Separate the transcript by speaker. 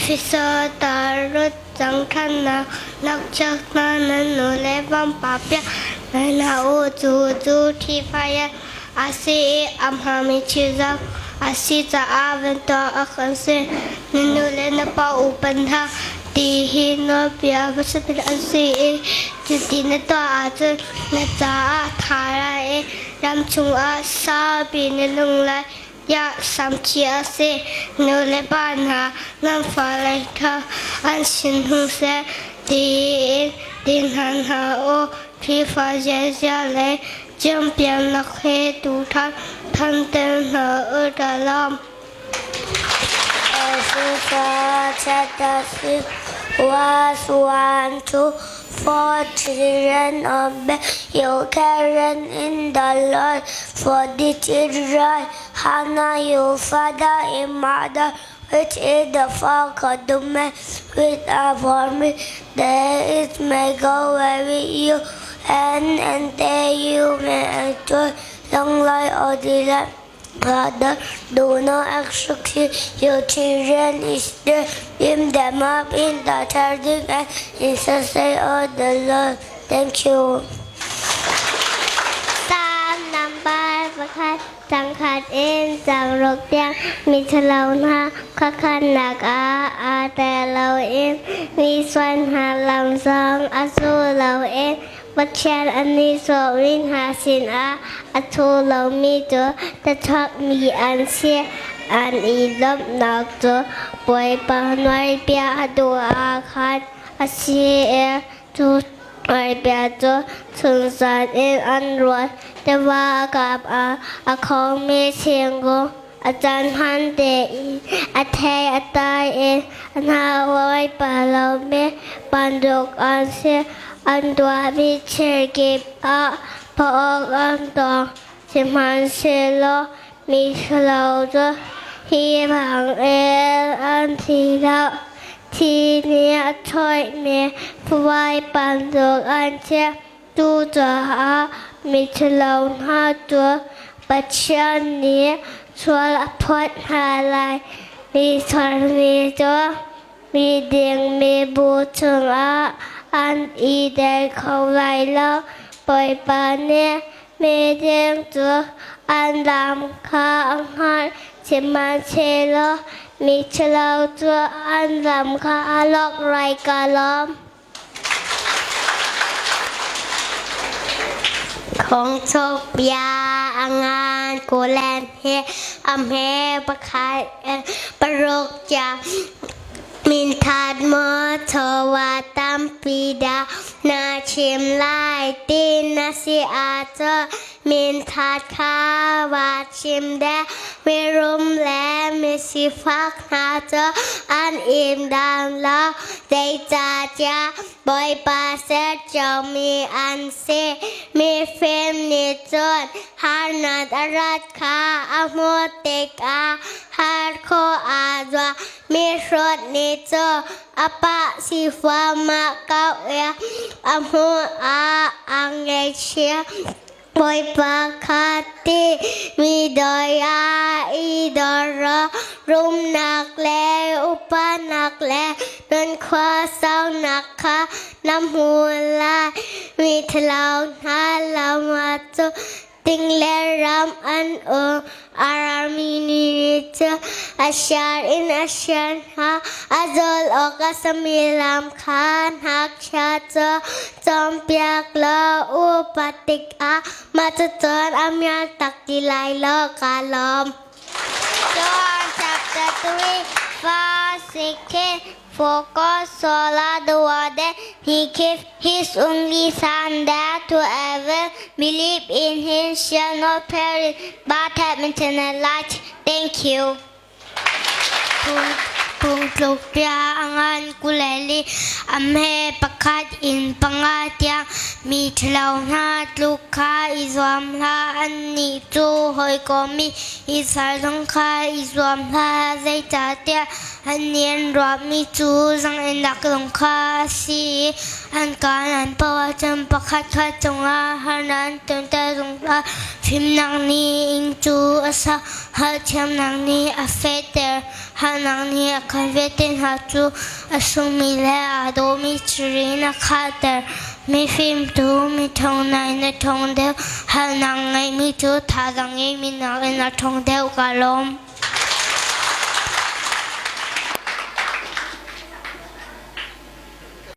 Speaker 1: Efesa tarut cangthannak nakchak hna nan nu le vampa piak hna u cu cu ṭhifai a si i a hmami thilzang a si caah ventuah a kan si. Na nu le na pa upat hna ti hi nawlbia hmasa bik an si i cuti na tuah ahcun na caah a ṭha lai i ram chungah saupi na nung lai tiah samthih a si. Nu le pa hna nan fale kha an sin hung seh tiin ti hna hna u. Khrihfa ziazia le cawnpiaknak he tuṭhan thanter hna u dah
Speaker 2: Ephesians chapter 6 verse 1 to 4 Children obey your parents in the Lord, for this is right. Honor your father and mother, which is the first commandment with a promise, that it may go well with you and, and that you may enjoy long life or the life. Father, do not execute your children instead. Bring them up in the children and in the sight of the Lord. Thank you.
Speaker 1: Psalm number pakhat cangkhat in cangruk tiang mi ṭhalo hna khuakhannak ah aa tel loin mi sual hna lam zong a zul loin Pathian an i sawhmi hna sinah a ṭhu lomi cu thluachuakmi an si. An i lawmhnak cu Bawipa nawlbia a duh ah khan a si i cu nawlbia cu chunzan in an ruat. Tiva kap ah a khomi thingkung a caan hmaan tein a thei a tai i a hna Bawipa lomi bantuk an si. An tuahmi thil kip ah phaw an tong. Sihmanhsehlaw miṭhalo cu hi bangin an thi lo. Thi nih a choihmi phuai bantuk an si. Cucaah miṭhalo hna cu Pathian nih sual a phawt hna lai. Mi sualmi cu miding mibu chungah an i del kho lai lo. Bawipa nih miding cu an lam kha a hngalh, sihmanhsehlaw miṭhalo cu an lam kha a lok lai ka lawm. Khongchok bia a ngan kulen hi a hme pakhat paruk tiang minthat maw chawva tampi dah na chim lai ti na si ahcun minthat kha va chim deh mirum le misifak hna cu an im dan lo Zeicahtiah Bawipa ser ciomi an si. Mifim nih cun harnak a rat kha a hmuh tikah har khawh aa zuam. Mihrut nih cun a pah sifamah ko i a hmuh ah a ngaihchia. Bawipa kha ti mi doi ah i dor rumnak le upanak le nunkhua saunak kha na hmu lai. Mi ṭhalo hna lam ah cu ting le ram an um. Arami nih cu a siar in a siar hna. A zawl awk a sami lam kha ngakchia cu cawnpiak law upat tikah mah cucun a miar tak ti lai lo kaa lawm. John chapter 3 verse 16 For God so loved the world that he gave his only son that whoever believe in him shall not perish but have eternal life. Thank you. Phungtluk bia a ngan kuleli a hme pakhat in panga tiang mi ṭhalo hna tluk kha i zuam hlah. Annih cu hawikom i i sal zong kha i zuam hlah. Zeicahtiah annih an ruahmi cu zaang-ennak lawng kha a si i an kaan an paoh ahcun pakhatkhat cungah harnak an tonter zungzal. Fimnak nih inn cu a sak, hngalhthiamnak nih a fehter. Harnak nih a kan vialte hna cu a sungmi le aa dawhmi thilri in a khahter. Mifim tu miṭhawng nain a ṭhawng deuh. Harnak ngeimi cu thazaang ngeimi nakin a ṭhawng deuh. Kaa lawm.